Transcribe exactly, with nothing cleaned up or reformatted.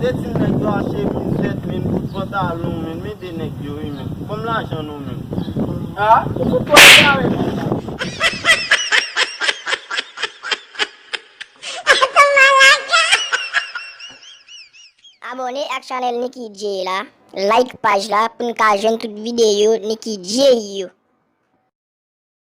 te di nèg yo achte menm vèt, menm bout pantalon, menm men de nèg yo, wi, menm. Kòm lajan nou, menm. Ah, ou fout twò egare, menm. Abòne ak chanèl Nicky Jay la, like paj la pou n ka jwenn tout videyo Nicky Jay yo.